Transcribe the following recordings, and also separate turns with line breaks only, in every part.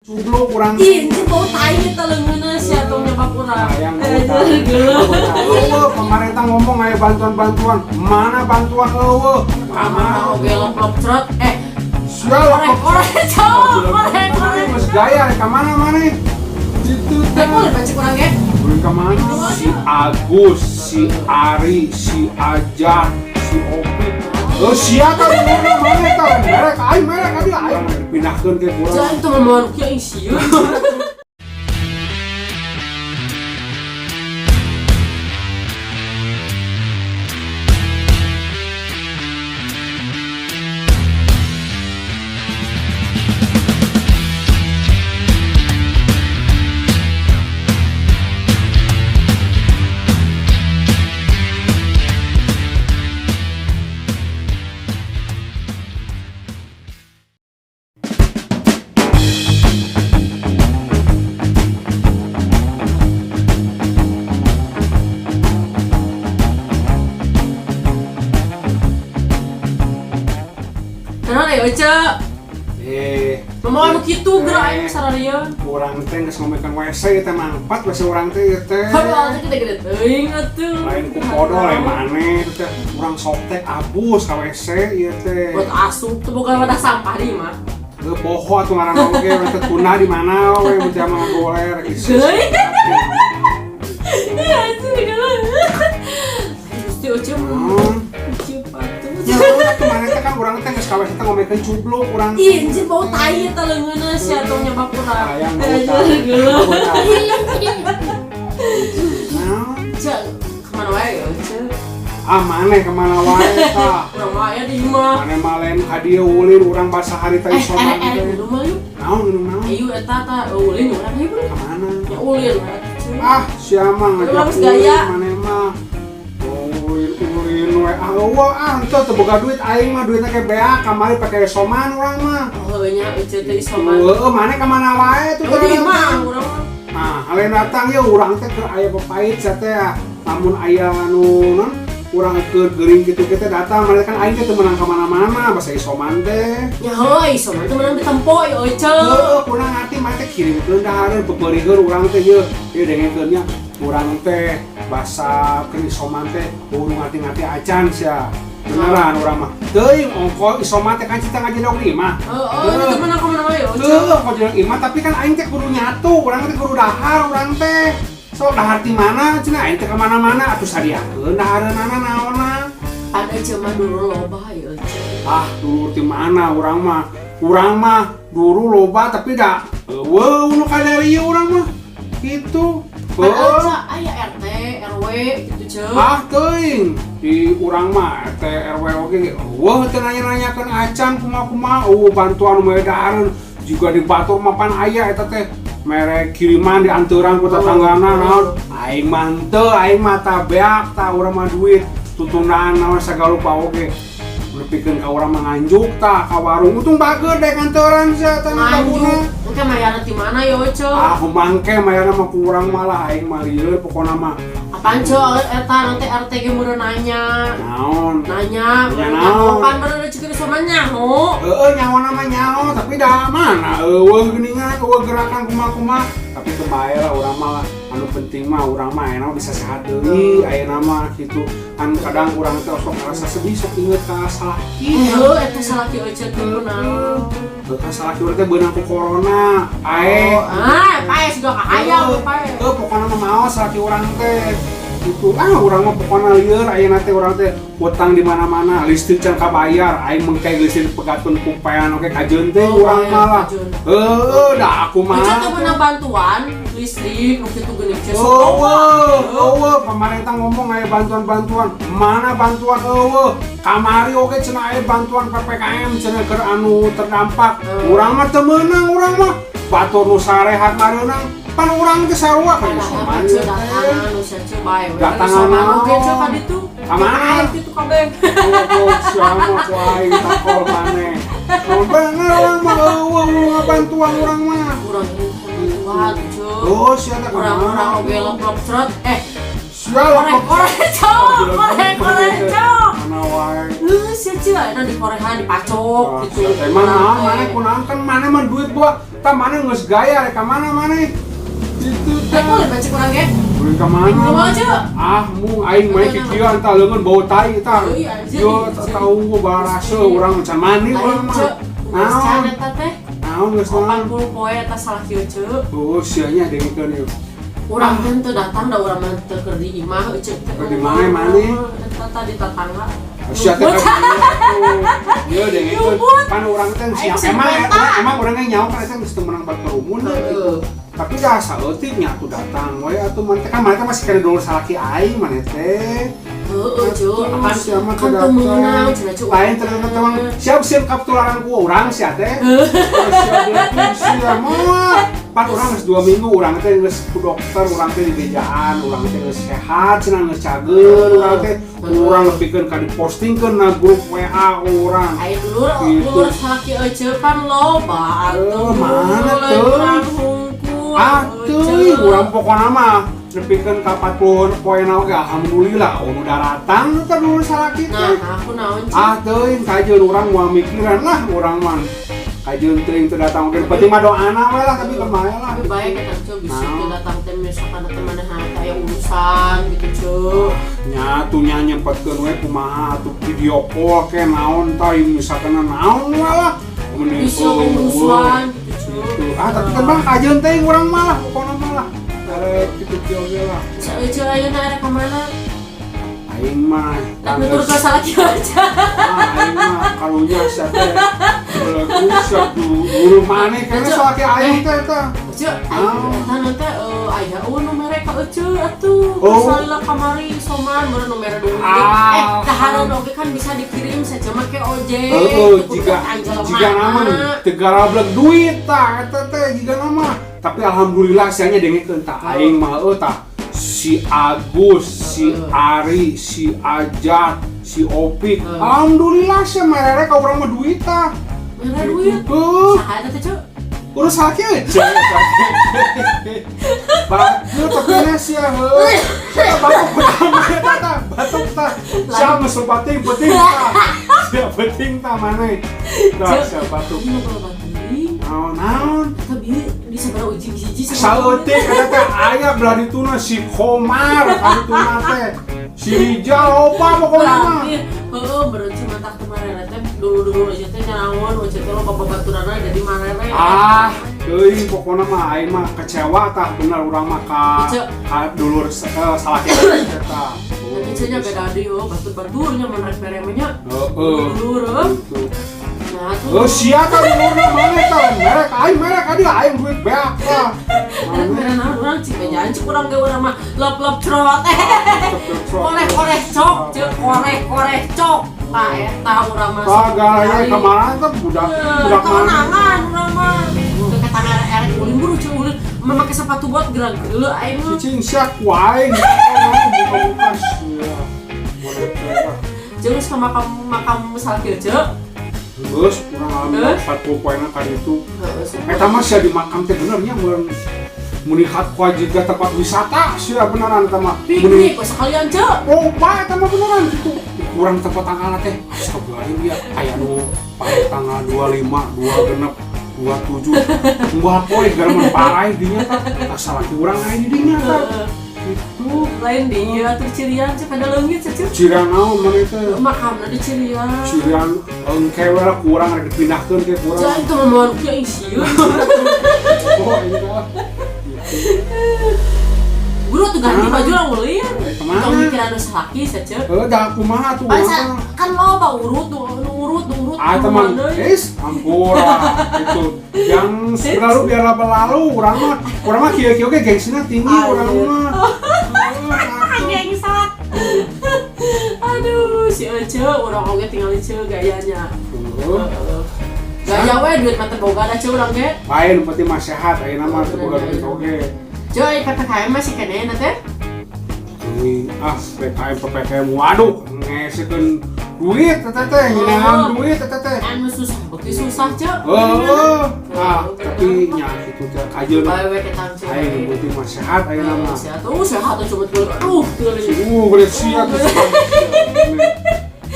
Goblok urang.
Ih, anjir bau tai eta leungeunna sia tong nyabak urang.
Hayang bau tai. Eueuh, pemerintah ngomong aya bantuan-bantuan. Mana bantuan eueuh?
Kamana
Kamana
oge lop-lop cerot. Eh,
Sia
korek korek cok, korek korek.
Geus gaya ka mana maneh? Gitu
Eh,
teh.
boleh baca kurang ya?
Beli ka mana? Si Agus, si Ari, si Aja, si Opi. Oh, siapa dulurna maneh tah? Merek aing merek aduh aing pindahkeun ke kurang.
Jangan tuh ngomong kieu aing sieun. Kenapa ya, Oce?
Eh,
Ngomong anu kitu geura aing sararieun.
Urang teh geus ngomekeun WC teh mangpat WC urang teh ieu teh.
Padahal teh gede-gede teuing atuh.
Lain ku podo lain maneh teh urang softtek abus ka WC ieu teh.
Buat asup tuh bukan wadah sampah di mah.
Heuh poho atuh ngaranna oge we teh tuna di mana we mun teh mah goler isi.
Geuy. Iya, anjir geuleuh. Gusti Oce mah Oce patuh.
Ya atuh maneh teh kan urang teh geus ka WC teh ngomekeun cubluk urang.
Ih, anjir bau tai eta leungeunna sia tong nyabak urang.
Hayang bau tai.
Anjir geuleuh.
Naon?
Cek, kemana wae ya, Oce?
Ah maneh kemana wae tah?
Urang mah aya di imah.
Maneh mah lain ka dieu ulin urang basa harita
Eh, eh,
isoman
eh,
teh.
minum mah yuk.
Naon minum naon?
Ayo eta ta ulin urang ieu bro.
Ka mana?
Ya ulin urang.
Ah, siapa ngajak
Urang geus
ulin
gaya.
maneh mah. Ulin ulin we ah eueuh ah henteu teu boga duit aing mah duitna ke beak kamari pake soman urang mah.
Oh, nya Oce teh isoman.
Heueuh maneh ka mana wae tuh
Oh, di imah urang mah.
Nah, halen datang ya urang teh keur aya pepait sia teh ah. Lamun aya anu non urang keur geuring kitu teh datang maneh kan aing teh teu meunang ka mana-mana basa isoman teh.
Ya heuh, isoman teh meunang ditempo ya Oce.
Heueuh kurang ngarti maneh teh kirimkeun dahareun pepeurikeun urang teh ye. Ieu dengekeun nya urang teh basa keur isoman teh kudu ngarti-ngarti acan sia. Beneran urang mah. Teuing ongko isoman teh kan cita ngajedog di imah.
Heeh, itu meunang ka mana wae ya Oce.
Heueuh ongko jedog imah tapi kan aing teh kudu nyatu, urang teh kudu dahar urang teh. Sok dahar ti mana cenah aing teh ka mana-mana atuh sadiakeun dahareunana naonna.
Pan Oce mah dulu loba ya Oce.
Ah, dulur ti mana urang mah? Urang mah dulu loba tapi da eueuh nu kadarieu urang mah. Gitu.
Pan
Heueuh.
Oce aya RT, RW gitu ce.
Ah teuing di urang mah RT RW oge eueuh teu nanya-nanyakeun acan kumaha-kumaha eueuh bantuan nu dahareun juga di batur mah pan aya eta teh mere kiriman di anteuran ku tetanggana naon aing mah henteu aing mah tah beak tah urang mah duit tutundaan naon sagala rupa oge nepikeun ka urang mah nganjuk tah ka warung untung bager dek anteuran sia tah
Nganjuk.
tabuna.
Engke mayarna ti mana ya Oce?
Ah mangke mayarna mah ku urang malah aing mah lieur pokona mah
Apaan ce eta nanti RT ge meureun nanya.
naon.
Nanya,
Nanya
meureun
naon?
nyaho pan meureun ceuk isoman nyaho.
Heeh nyaho nama nyaho tapi dah mana eueuh geuningan eueuh gerakan kumaha-kumaha tapi teu bae lah urang mah lah anu penting mah urang mah ayeuna mah bisa sehat deui ayeuna mah kitu kan kadang urang teh sok ngarasa sedih sok inget ka salaki.
Heuh, eta salaki Oce teh kunaon.
Heuh ka salaki urang teh beunang ku corona ae.
Oh, ah, pae siga kahayang pae.
Heuh pokona mah maos salaki urang teh gitu ah urang mah pokona lieur ayeuna teh urang teh utang di mana-mana listrik can kabayar aing mengke listrik pegatkeun ku pean oge kajeun teh
Oh,
urang
paean
mah lah
kajeun.
heueuh da aku mah
Oce teh meunang bantuan listrik nu kitu geuning ce.
Eueuh, eueuh, pemerintah ngomong aya bantuan-bantuan. Mana bantuan eueuh? Kamari oge cenah aya bantuan PPKM cenah keur anu terdampak. Urang mah teu meunang urang mah. Batur nu sarehat mareunang, pan urang teh sarua kan isoman
Oce
teh.
datangan nu sia ce bae. we.
Datangan
Isoman
naon?
oge ce ka ditu.
Ka mana?
Aing kitu kabeh.
Goblok siapa ku aing takol maneh. Naon bener urang mah eueuh eueuh bantuan urang mah.
Urang ini bantuan ce.
Oh, sia teh ka
Urang-urang
mana?
oge lop-lop cerot. Eh,
Sia
korek
lop
korek cok, korek korek cok.
Mana wae.
Geus ya, Ceu, ayeuna dikorehan, dipacok gitu.
Emang naon maneh, kunaon kan maneh mah duit buah tah, maneh geus gaya rek ka mana maneh itu
Eh,
teh?
boleh baca kurang ge?
Ulin ka mana?
Kumaha, Ceu?
Ah, mung aing mah kikieuan tah, leungeun bau tai tah.
Euy, anjir.
Yo, tak tahu barase urang can mandi urang
Lain,
mah.
Ceu. Geus can
Naon?
eta teh.
Naon geus naon?
40 poe eta salah kieu, Ceu.
Oh, sianya dengekeun ieu.
Urang teh teu datang da, urang mah teu keur di imah euy, Ceu teh.
Keur di mana, maneh?
Eta tadi tetangga.
Sia teh
Nyumput.
Ieu dengekeun.
Nyumput.
Pan urang teh
Aing
sia emang
sempeta.
Emang urang ge nyaho kan eta geus teu meunang berkerumun gitu. Tapi dah saeutik nya atuh datang we atuh maneh teh, kan maneh teh masih kena dulur salaki aing maneh teh.
Heeh, Ceu,
Atuh,
apan
sia mah
kan
teu
teu
datang.
meunang cenah, Ceu.
Lain ternyata teman siap siap kaptularan ku urang sia teh. Siap sia mah. Pan urang geus 2 minggu urang teh geus ku dokter, urang teh di bejaan, urang teh geus sehat cenah, geus cager urang teh. Urang nepikeun ka dipostingkeun na grup WA urang.
Ayo dulur,
Gitu.
dulur salaki euy pan loba atuh.
Eh, mana
Lain
tuh?
urang hungkul.
Ah, teuing urang pokona mah nepikeun ka 40 poe oge alhamdulillah, oh nu daratang teh dulur salaki teh.
Nah, aku naon, Ceu?
Ah, teuing kajeun urang moal mikiran lah urang mah. Kajeun teuing teu datang oge, penting mah doana we lah, tapi kemana lah.
Tapi baik eta, Ceu, bisa
Naon?
teu datang teh misalkan teh maneh aya urusan gitu, Ceu.
Nya tuh nya nyempetkeun we kumaha atuh, video call ke naon tah, misalkan naon we lah. Mending
Bisa urusan gitu, Ceu.
Gitu. Ah, tapi kan bang kajeun teuing urang mah lah pokona mah lah. Arek kitu kieu oge lah.
Ceu, Ceu ayeuna arek ka mana?
Aing mah
Rek nutur ka salaki aja.
Ah, aing mah karunya sia teh. Belegu sia guru maneh kayaknya salaki aing teh eta.
Ceu, aing eta nu teh aya eueuh nu mere ka Ece atuh.
Oh.
Salila kamari soman meureun nu mere duit.
Ah.
Eh, dahareun oge kan bisa dikirim saja make ojek.
Heeh,
Kudu
jika
anjel
jika
mana.
nama tegarablek duit tah eta teh jiga nama. Tapi alhamdulillah sianya dengekeun tah aing mah eueuh tah si Agus, si Ari, si Ajat, si Opik. Alhamdulillah sia merere ka urang mah duit tah.
Mere duit.
Heuh,
Saha eta teh, Ceu?
Urus salaki aja. Bagus tapi nya sia heuh. Sia batuk pertama eta tah, batuk tah. Sia geus penting penting tah. Sia penting tah maneh. Tah sia batuk.
Ini kalau batuk.
Naon naon?
Tapi di sabaraha ujig hiji.
Saeutik eta teh aya belah dituna si Komar kadituna teh. Si Rijal loba pokona mah.
Berarti, heeh, berarti mata kemarin teh dulu-dulu aja teh nyarawan, aja teh lo babaturanna jadi marere.
Ah, teuing pokona mah aing mah kecewa tah bener urang mah ka
Ece.
ka dulur salah eta.
Tapi cenah beda deui oh, batur-baturnya mun rek mere mah nya.
Heeh.
Dulur, heuh.
Gitu.
Nah, tuh.
Oh, sia tah dulurna mana tah? Merek aing merek adi aing duit beak tah.
Rek mere naon urang cik bejaan cik urang ge urang mah lep-lep cerot. Koreh-koreh cok, cek koreh-koreh cok. Tah eta urang mah.
Tah galanya kemarin teh budak budak mana?
Konangan urang mah. Teu ketang erek ulin buru cek ulin memakai sepatu bot gerak geuleuh aing mah.
Cicing sia ku aing. Buka-buka sia. Boleh teh.
Jeung geus ka makam makam salaki ceuk.
Geus urang alhamdulillah 40 poena ka ditu.
Heeh.
Eta mah sia di makam teh bener nya mun melihat ku juga tempat wisata sia beneran eta mah. Meni
Piknik we sekalian ceuk.
loba eta mah beneran gitu. Kurang tempat tanggal teh. Astagfirullahaladzim ya aya nu pae tanggal 25, 26, 27. Unggal poe gara mun paraeh dinya tah. Tah salaki urang aya di dinya tah. Gitu.
Lain di ieu atuh cirian cek ada leungit cek.
Cirian naon maneh teh?
Makamna di cirian.
Cirian engke we lah kurang rek dipindahkeun ke kurang.
Jangan itu ngomong kieu ing sieun.
Oh, ini teh. Gitu.
Buru tuh ganti
Nah.
baju lah ulin.
Eh, kemana?
Tong mikiran nu salaki saja.
Eh, dah kumaha tuh
Masa
urang mah.
kan loba urut nu nu urut nu urut.
Ah
nu
teman,
mana deui.
es, ampura gitu. Yang berlalu biarlah berlalu, urang mah kieu kieu ge gengsinya tinggi urang mah.
Ah, gengsat. Aduh, si Ece, urang oge tinggal Ece gayanya.
Heeh.
Heeh. Gaya we duit mah teu boga da Ece urang ge.
Lain penting mah sehat, ayeuna mah teu boga duit oge.
Ceu, ai PPKM masih keneh na teh?
Ini ah PPKM PPKM waduh ngesekeun duit eta teh, nyeunangan duit eta teh.
Anu susah, beuki susah Ceu.
Heeh. Ah, tapi nya kitu teh kajeun.
Bae we ketang Ceu.
Aing penting mah sehat ayeuna mah.
Sehat, oh sehat tuh cuma tuh, aduh, tuh
Gede sia tuh.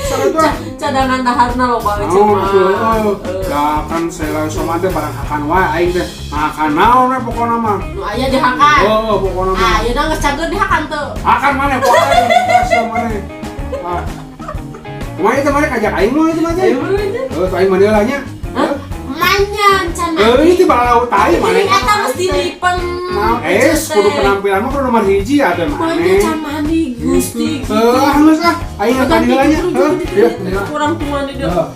Salah tuh.
Cadangan daharna loba
Oh,
cuma.
atuh, da kan saya sama teh barang hakan wae aing teh. Makan naon we pokona mah.
Nu aya dihakan.
Oh, pokona mah.
Ah, ayeuna geus cager dihakan teu?
Hakan maneh pokona asa maneh. Ah. Kumaha itu maneh kajak aing mah itu mah teh?
Ayo nya.
Heuh, aing mah lah nya.
Hah? Manyan can.
Heuh, itu balau tai maneh.
Eta geus dilipen.
Nah, kudu penampilan mah kudu nomor hiji atuh
Manya
maneh.
Can mandi, Gusti.
Heuh, ah geus ah, aing tadi heula nya. Heuh, ieu.
Kurang tua nih dia.
Heuh.